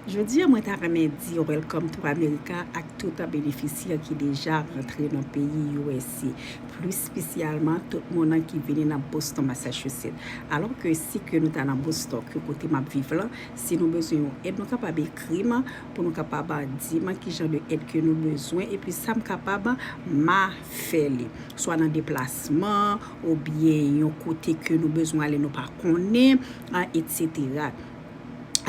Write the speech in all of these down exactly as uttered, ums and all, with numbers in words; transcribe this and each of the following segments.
Jodi a, mwen ta renmen di welcome to America ak tout benefisyè ki deja rantre nan peyi U S A, plis espesyalman tout moun ki vini nan Boston, Massachusetts. Alò ke si ke nou ta nan Boston, ke kote m ap viv lan, si nou bezwen yon èd, nou kapab ekri m pou nou kapab di m ki jan de èd ke nou bezwen, epi sa m kapab, m a fè li. Swa nan deplasman, oubyen yon kote ke nou bezwen ale, nou pa konnen, ah, et cetera.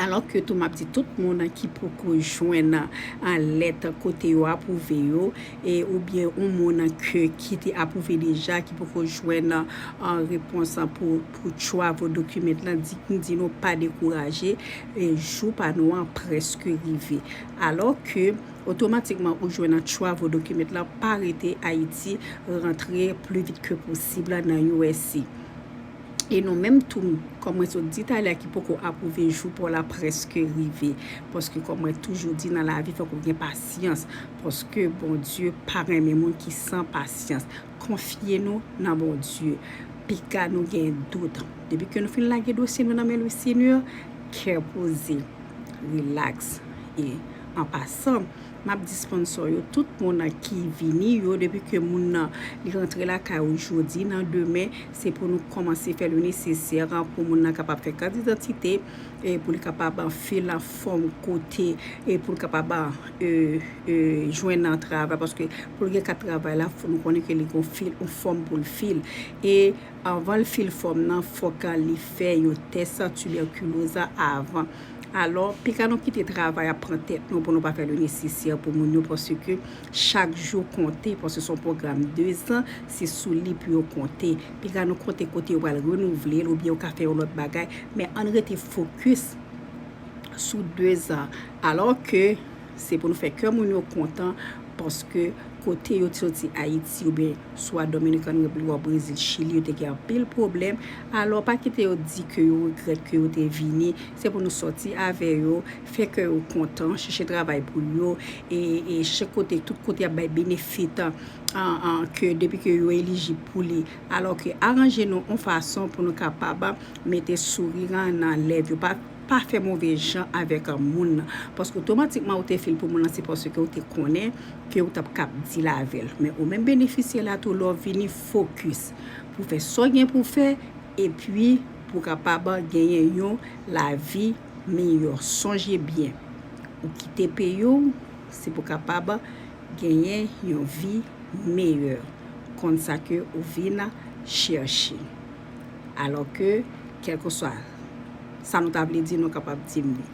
Alò ke tou m ap di tout moun ki poko jwenn, ah, lèt kote yo apwouve yo, e oubyen yon moun ke ki te apwouve deja, ki poko jwenn, ah, repons pou, pou travel document lan, di, di nou pa dekouraje, e jou pa nou an prèske rive. Alò ke otomatikman ou jwenn travel document lan, pa rete Ayiti, rantre pli vit ke posib nan U S A. E nou menm tou, kòm mwen sot di talè, ki poko apwouve, jou pa w la prèske rive. Paske kòm mwen toujou di nan lavi, fòk ou gen pasyans. Paske Bondye pa renmen moun ki san pasyans. Konfye nou nan Bondye. Piga nou gen dout. Depi ke nou fin lage dosye nou nan men Lesenyè, kè poze, relax. E an pasan, m ap di sponsor yo, tout moun ki vini yo, depi ke moun nan li rantre lakay ou jodi, nan demen, se pou nou kòmanse fè le nesesè pou moun nan kapab fè kat idantite, e pou li kapab fil fòm kote, e pou li kapab, e, e, jwenn nan travay, paske pou l gen kat travay la, fò nou konnen ke li gon fil, yon fòm pou l fil. E anvan l fil fòm nan, fòk li fè yon tès tibèkiloz avan. Alò, piga nou kite travay ap pran tèt nou pou nou pa fè le nesesè pou moun yo, paske chak jou konte, paske se yon pwogram de zan, se sou li pou yo konte. Piga nou konte kote yo pral renouvle l, oubyen yo ka fè yon lòt bagay, men ann rete fokis sou de zan. Alò ke se pou nou fè kè moun yo kontan, paske kote yo te soti Ayiti oubyen swa Dominican Republic ou Brezil, Chili, yo te gen anpil pwoblèm. Alò, pa kite yo di ke yo regrèt ke yo te vini. Se pou nou sòti avè yo, fè kè yo kontan, chèche travay pou yo, e, e chèche kote, tout kote y ap bay benefit, an, an, ke depi ke yo elijib pou li. Alò ke aranje nou yon fason pou nou kapab mete souri nan lèv yo. Pa pa fè move jan avèk moun nan. Paske otomatikman ou te fil pou moun nan, se paske ou te konnen ke ou t ap kab deal avè l. Men ou menm benefisyè la tou, lè w vini, fokis pou fè sa w gen pou fè, epi pou kapab genyen yon lavi meyè. Sonje byen, ou kite peyi w, se pou kapab genyen yon vi meyè. Konn sa ke ou vin chèche. Alò ke, kèlkeswa sa nou ta vle di, nou kapab di m li.